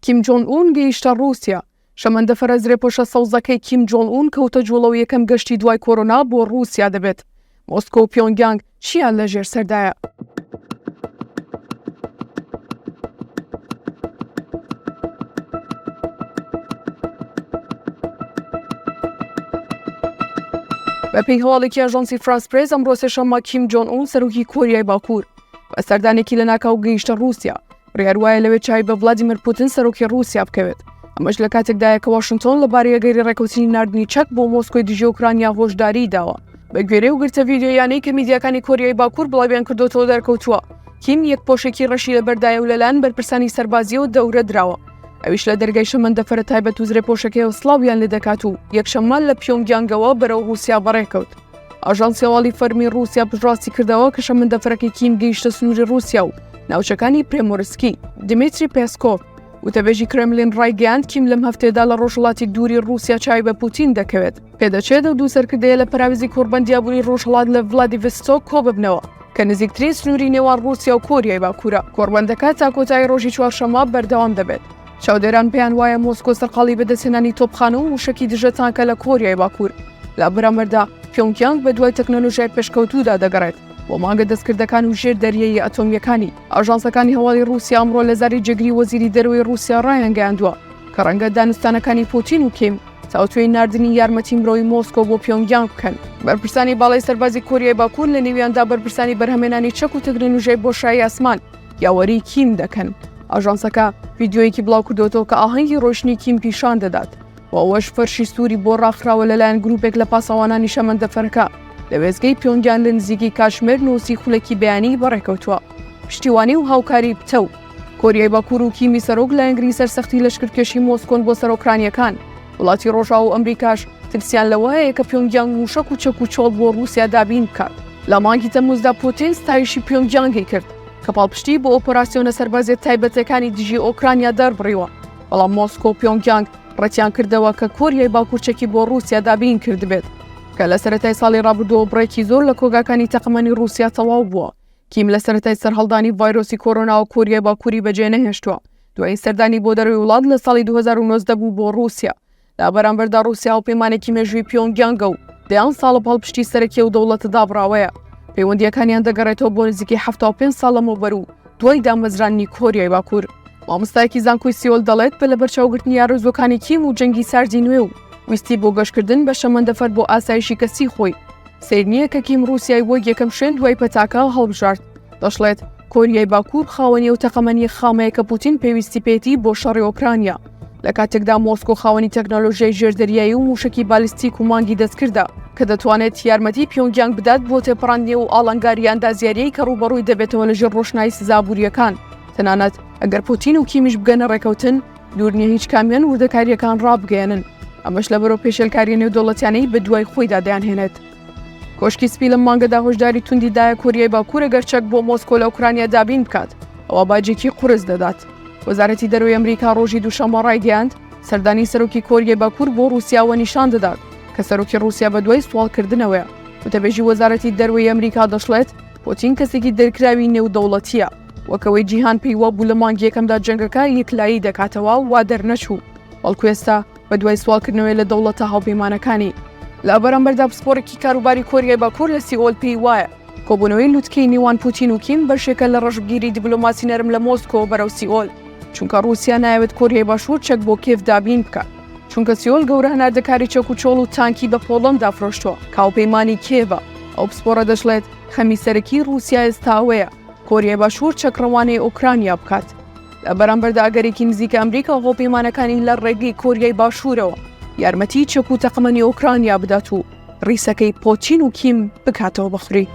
کیم جۆنگ ئون گەیشتە ڕووسیا. شەمەندەفەرە زرێپۆشە سەوزەکەی کیم جۆنگ ئون کەوتە جوڵە و یەکەم گەشتی دوای کۆرۆنا بۆ ڕووسیا دەبێت. مۆسکۆ و پیۆنگیانگ چییان لە ژێر سەردایە؟ بەپێی هەواڵێکی ئاژانسی فرانس پرێس ئەمڕۆ سێشەممە کیم جۆن ئون سەرۆکی کۆریای باکوور بە سەردانێکی لەناکاو گەیشتە ڕووسیا بڕیار وایە لەوێ چاوی بە ڤلادیمیر پوتین سەرۆکی ڕووسیا بکەوێت. ئەمەش لە کاتێکدایە کە واشنتۆن لەبارەی ئەگەری ڕێککەوتنی ناردنی چەک بۆ مۆسکۆی دژی ئۆکرانیا هۆشداریی داوە. بە گوێرەی ئەو گرتە ڤیدیۆییانەی کە میدیاکانی کۆریای باکوور بڵاویان کردۆتەوە دەرکەوتووە کیم یەک پۆشێکی ڕەشی لەبەردایە و لەلایەن بەرپرسانی سەربازییەوە دەورە دراوە. ئەویش لە دەرگای شەمەندەفەرە تایبەت و زرێپۆشەکەیەوە سڵاویان لێدەکات و یەکشەممە لە پیۆنگیانگەوە بەرەو ڕووسیا بەڕێکەوت. ئاژانسی هەواڵی فەرمی ڕووسیا پشتڕاستی کردەوە کە شەمەندەفەرەکەی کیم گەیشتە سنووری ڕووسیا و ناوچەکانی پرێمۆرسکی. دیمیتری پێسکۆڤ، وتەبێژی کرێملین ڕایگەیاند کیم لەم هەفتەیەدا لە ڕۆژهەڵاتی دووری ڕووسیا چاوی بە پوتین دەکەوێت. پێدەچێت ئەو دوو سەرکردەیە لە پەراوێزی کۆڕبەندی ئابووری ڕۆژهەڵات لە ڤلادیڤستۆک کۆببنەوە، کە نزیکترین سنووری نێوان ڕووسیا و کۆریای باکوورە. کۆڕبەندەکە تا کۆتایی ڕۆژی چوارشەممە بەردەوام دەبێت. چاودێران پێیان وایە مۆسکۆ سەرقاڵی بەدەستهێنانی تۆپخانە و مووشەکی دژە تانکە لە کۆریای باکوور. لە بەرامبەردا پیۆنگیانگ بەدوای تەکنەلۆژیای پێشکەوتوودا دەگەڕێت بۆ مانگە دەستکردەکان و ژێر دەریاییە ئەتۆمییەکانی. ئاژانسەکانی هەواڵی ڕووسیا ئەمڕۆ لە زاری جێگری وەزیری دەرەوەی ڕووسیا ڕایانگەیاندووە کە ڕەنگە دانوستانەکانی پوتین و کیم تاوتوێی ناردنی یارمەتی مرۆیی مۆسکۆ بۆ پیۆنگیانگ بکەن. بەرپرسانی باڵای سەربازی کۆریای باکوور لە نێویاندا بەرپرسانی بەرهەمهێنانی چەک و تەکنەلۆژیای بۆشایی ئاسمان یاوەری کیم دەکەن. ئاژانسەکە ڤیدیۆیەکی بڵاوکردۆتەوە کە ئاهەنگی ڕۆیشتنی کیم پیشان دەدات و ئەوەش فەرشی سووری بۆ ڕاخراوە لەلایەن گروپێک لە پاسەوانانی شەمەندەفەرەکە لە وێستگەی پیۆنگیان لە نزیکی کاتژمێر نۆ سی خولەکی بەیانی بەڕێکەوتووە. پشتیوانی و هاوکاری پتەو. کۆریای باکوور و کیمی سەرۆک لایەنگری سەرسەختی لەشکرکێشی مۆسکۆن بۆ سەر ئۆکرانییەکان. وڵاتی ڕۆژاوا و ئەمریکاش ترسیان لەوە هەیە کە پیۆنگیانگ مووشەک و چەک و چۆڵ بۆ ڕووسیا دابین بکات. لە مانگی تەمموزدا پوتین ستایشی پیۆنگیانگی کرد کە پاڵپشتی بۆ ئۆپەراسیۆنە سەربازییە تایبەتەکانی دژی ئۆکرانیا دەربڕیوە، بەڵام مۆسکۆ و پیۆنگیانگ ڕەتیان کردەوە کە کۆریای باکوور چەکی بۆ ڕووسیا دابین کردبێت کە لە سەرەتای ساڵی ڕابردووەوە بڕێکی زۆر لە کۆگاکانی تەقەمەنی ڕووسیا تەواو بووە. کیم لە سەرەتای سەرهەڵدانی ڤایرۆسی کۆرۆناوە کۆریای باکووری بەجێنەهێشتووە، دوایین سەردانی بۆ دەرەوەی وڵات لە ساڵی 2019 بوو بۆ ڕووسیا. لە بەرامبەردا ڕووسیا هاوپەیمانێکی مێژووی پیۆنگیانگە و دەیان ساڵە پاڵپشتی سەرەکی ئەو دەوڵەتە دابڕاوەیە. پەیوەندییەکانیان دەگەڕێتەوە بۆ نزیکەی 75 ساڵ لەمەوبەر و دوای دامەزراندنی کۆریای باکوور. مامۆستایەکی زانکۆی سیۆل دەڵێت بە لەبەرچاوگرتنی ئارەزووەکانی کیم و جەنگی ساردی نوێ و ویستی بۆ گەشتکردن بە شەمەندەفەر بۆ ئاسایشی کەسی خۆی، سەیر نییە کە کیم ڕووسیای وەک یەکەم شوێن دوای پەتاکە هەڵبژارد. دەشڵێت، کۆریای باکوور خاوەنی ئەو تەقەمەنییە خامەیە کە پوتین پێویستی پێیەتی بۆ شەڕی ئۆکرانیا، لە کاتێکدا مۆسکۆ خاوەنی تەکنەلۆژیای ژێردەریایی و مووشەکی بالیستیک و مانگی دەستکردە کە دەتوانێت یارمەتی پیۆنگیانگ بدات بۆ تێپەڕاندنی ئەو ئاڵنگارییە ئەندازیارییەی کە ڕووبەڕووی دەبێتەوە لەژێر ڕۆشنایی سزا ئابوورییەکان. تەنانەت ئەگەر پوتین و کیمیش بگەنە ڕێکەوتن، دوور نییە هیچ کامیان وردەکارییەکان ڕابگەیەنن، ئەمەش لەبەرئەو پێشێلکارییە نێودەوڵەتیانەی بەدوای خۆیدا دەیانهێنێت. کۆشکی سپی لەم مانگەدا هۆشداری توندی دایە کۆریای باکوور ئەگەر چەک بۆ مۆسکۆ لە ئۆکرانیا دابین بکات، ئەوا باجێکی قورس دەدات. وەزارەتی دەرەوەی ئەمریکا ڕۆژی دووشەممە ڕایگەیاند، سەردانی سەرۆکی کۆریای باکوور بۆ ڕووسیا ئەوە نیشان دەدات کە سەرۆکی ڕووسیا بەدوای سواڵکردنەوەیە. وتەبێژی وەزارەتی دەروەی ئەمریکا دەشڵێت، پوتین کەسێکی دەرکراوی نێودەوڵەتییە، وەک ئەوەی جیهان پێی وابوو لە مانگی یەکەمدا جەنگەکە یەکلایی دەکاتەوە وا دەرنەچوو، بەڵکو ئێستا بەدوای سواڵکردنەوەیە لە دەوڵەتە هاوپەیمانەکانی. لە بەرامبەردا پسپۆڕێکی کاروباری کۆریای باکوور لە سیئۆل پێی وایە، کۆبوونەوەی لوتکەی نێوان پوتین و کیم بەشێکە لە ڕەشبگیری دیبلۆماسی نەرم لە مۆسکۆ بەرەو سیئۆل، چونکە ڕووسیا نایەوێت کۆریای باشوور چەک بۆ کیێڤ دابین بکات، چونکە سیئۆل گەورە هەناردەکاری چەک و چۆڵ و تانکی بە پۆڵەندا فرۆشتووە کە هاوپەیمانی کیێڤە. ئەو پسپۆڕە دەشڵێت، خەمی سەرەکی ڕووسیا ئێستا ئەوەیە کۆریای باشوور چەک ڕەوانەی ئۆکرانیا بکات. لە بەرامبەردا ئەگەرێکی نزیکە ئەمریکا و هاوپەیمانەکانی لە ڕێگەی کۆریای باشوورەوە یارمەتی چەک و تەقەمەنی ئۆکرانیا بدات و ڕیسەکەی پۆتین و کیم بکاتەوە بە خوری.